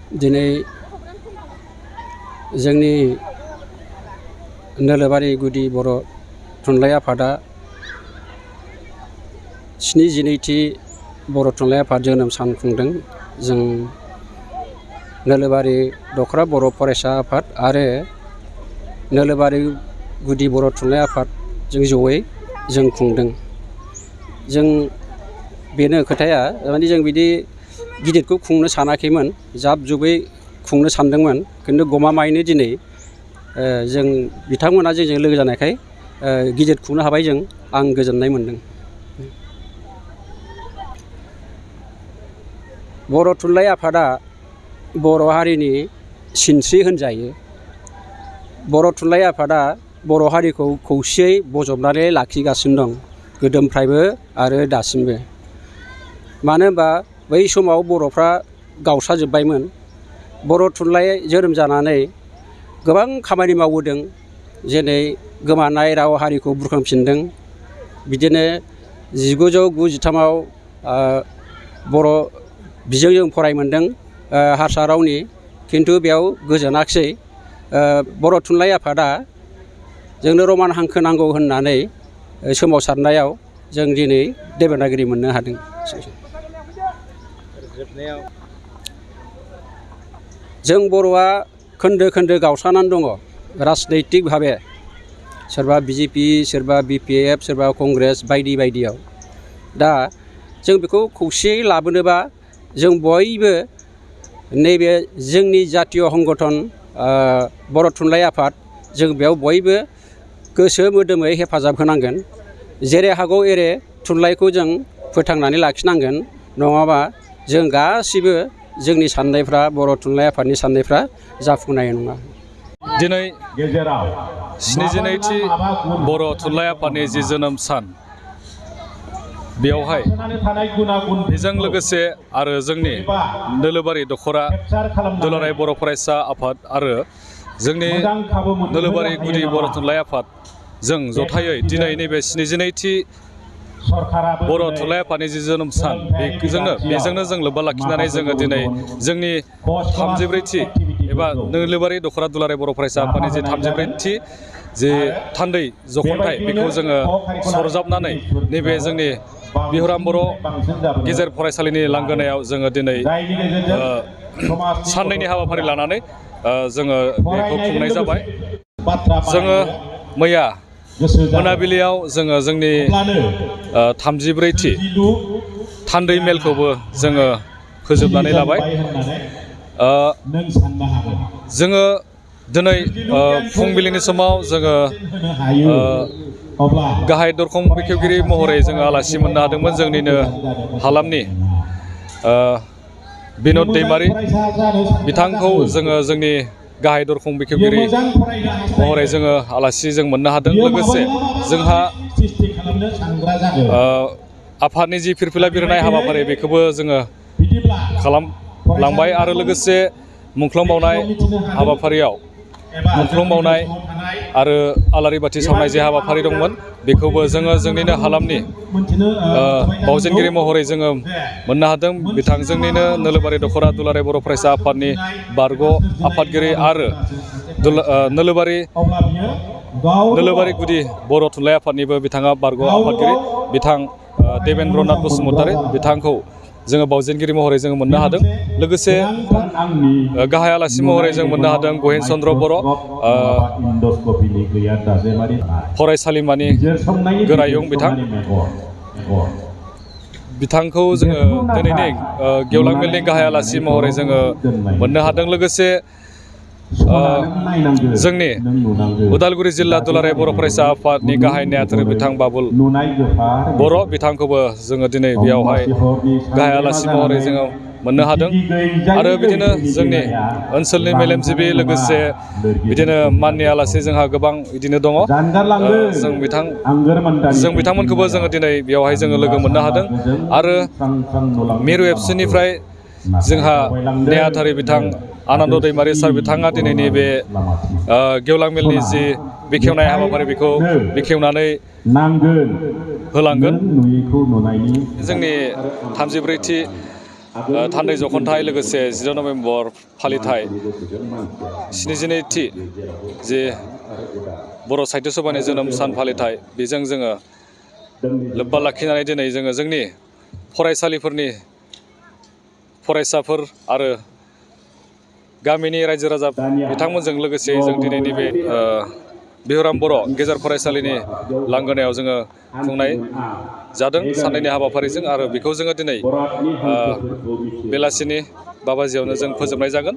दिनै जोंनि नोलोबारि गुदि बर' थुनलाइ आफादा 72थि बर' थुनलाइ आफाद जोनोम सान खुंदों। जों नोलोबारि दख'र बर' फरायसा आफाद आरो नोलोबारि गुदि बर' थुनलाइ आफाद जों जयै जों खुंदों। जों बेनो खोथाया माने जों बिदि गिदिरखौ खुंनो सानाखैमोन, जाब जुबै खुंनो सानदोंमोन, खिन्थु गमामायैनो दिनै जों बिथांमोना जोंजों लोगो जानायखाय गिदिर खुंनो हाबाय। आं गोजोननाय मोनदों। बर' थुनलाइ आफादा बर' हारिनि सिनस्रि होनजायो। बर' थुनलाइ आफादा बर' हारिखौ खौसेयै बजबनानै लाखिगासिनो दं, गोदोनिफ्रायबो आरो दासिमबो। मानो होनबा बै समाव बर'फ्रा गावस्राजोब्बायमोन। बर' थुनलाइ जोनोम जानानै गोबां खामानि मावबोदों, जेरै गोमानाय राव हारिखौ बुरखांफिनदों। बिदिनो 1993आव बर' बिजोंजों फराय मोनदों हारसा रावनि, खिन्थु बेयाव गोजोनाखिसै। बर' थुनलाइ आफादा जोंनो रमान हांखो नांगौ होननानै सोमावसारनायाव जों दिनै देबनागिरि मोननो हादों। जों बर'आ खोन्दो खोन्दो गावस्रानानै दङ राजनैतिक भाबे, सोरबा बिजेपि, सोरबा बिपिएफ, सोरबा कंग्रेस बायदि बायदियाव। दा जों बेखौ खौसेयै लाबोनोबा जों बयबो नैबे जोंनि जातीय संगठन बर' थुनलाइ आफाद, जों बेयाव बयबो गोसो मोदोमै हेफाजाब होनांगोन। जेरै हागौ एरै थुनलाइखौ जों फोथांनानै लाखिनांगोन, नङाबा जों गासिबो जोंनि साननायफ्रा, बर' थुनलाइ आफादनि साननायफ्रा जाफुंनाय नङा। दिनै 72थि बर' थुनलाइ आफादनि जि जोनोम सान, बेयावहाय बेजों लोगोसे आरो जोंनि नोलोबारि दख'रा दुलाराय बर' फरायसा आफाद आरो जोंनि नोलोबारि गुदि बर' थुनलाइ आफाद जों जथायै दिनै नैबे 72थि बर' थुनलाइ आफादनि जि जोनोम सान, बेजोंनो जों लोब्बा लाखिनानै जोङो दिनै जोंनि 34थि एबा नोलोबारि दख'रा दुलाराय बर' फरायसा आफादनि जि 34थि जे थान्दै जख'न्थाइ, बेखौ जोङो सरजाबनानै नैबे जोंनि बिहुराम बर' गेजेर फरायसालिनि लांगोनायाव जोङो दिनै साननैनि हाबाफारि लानानै जोङो बेखौ खुंनाय जाबाय। जोङो मैया मोनाबिलियाव जोङो जोंनि 34थि थान्दै मेलखौबो जोङो फोजोबनानै लाबाय। जोङो दिनै फुंबिलिनि समाव जोङो गाहाय दरखं बेखेवगिरि महरै जोङो आलासि मोननो हादोंमोन जोंनिनो हालामनि बिन'द दैमारि बिथांखौ जोङो जोंनि गाहाय दरखं बेखेवगिरि महरै जोङो आलासि जों मोननो हादों। लोगोसे जोंहा आफादनि जि फिरफिला बिरहोनाय हाबाफारि, बेखौबो जोङो खालामलांबाय आरो लोगोसे मुंख्लं बावनाय हाबाफारियाव मुंख्लं बावनाय आरो आलारि बाथि सावनाय जे हाबाफारि दंमोन, बेखौबो जोङो जोंनिनो हालामनि बावजेनगिरि महरै जोङो मोननो हादों। बिथां जोंनिनो नोलोबारि दख'रा दुलाराय बर' फरायसा आफादनि बारग' आफादगिरि आरो नोलोबारि गुदि बर' थुनलाइ आफादनिबो बिथाङा बारग' आफादगिरि, बिथां देबेन्द्रनाथ बसुमतारी, बिथांखौ जोङो बावजेनगिरि महरै जोङो मोननो हादों। लोगोसे गाहाय आलासि महरै जों मोननो हादों गहेन चन्द्र बर', फरायसालिमानि गोरायुं बिथां। बिथांखौ जोङो दिनैनि गेवलां मेलनि गाहाय आलासि महरै जोङो मोननो हादों। लोगोसे जोंनि उदालगुरि जिल्ला दुलाराय बर' फरायसा आफादनि गाहाय नेहाथारि बिथां बाबुल बर', बिथांखौबो जोङो दिनै बेयावहाय गाहाय आलासि महरै जोङो मोननो हादों। आरो बिदिनो जोंनि ओनसोलनि मेलेमजिबि, लोगोसे बिदिनो माननि आलासि जोंहा गोबां बिदिनो दङ। जों बिथांमोनखौबो जोङो दिनै बेयावहाय जोङो लोगो मोननो हादों। आरो मिरु एबसुनिफ्राय जोंहा नेहाथारि बिथां आनन्द दैमारि सार, बिथाङा दिनैनि बे गेवलां मेलनि जि बेखेवनाय हाबाफारि, बेखौ बेखेवनानै होलांगोन। जोंनि 34थि थान्दै जख'न्थाय लोगोसे 10 नभेम्बर फालिथाय 72थि जे बर' साहित्य सभानि जोनोम सान फालिथाय बेजों जोङो लोब्बा लाखिनानै दिनै जोङो जोंनि फरायसालिफोरनि फरायसाफोर आरो गामिनि रायजो राजा बिथांमोनजों लोगोसे जों दिनैनि बे बिहुराम बर' गेजेर फरायसालिनि लांगोनायाव जोङो खुंनाय जादों साननैनि हाबाफारिजों आरो बेखौ जोङो दिनै बेलासिनि 5 बाजियावनो जों फोजोबनाय जागोन।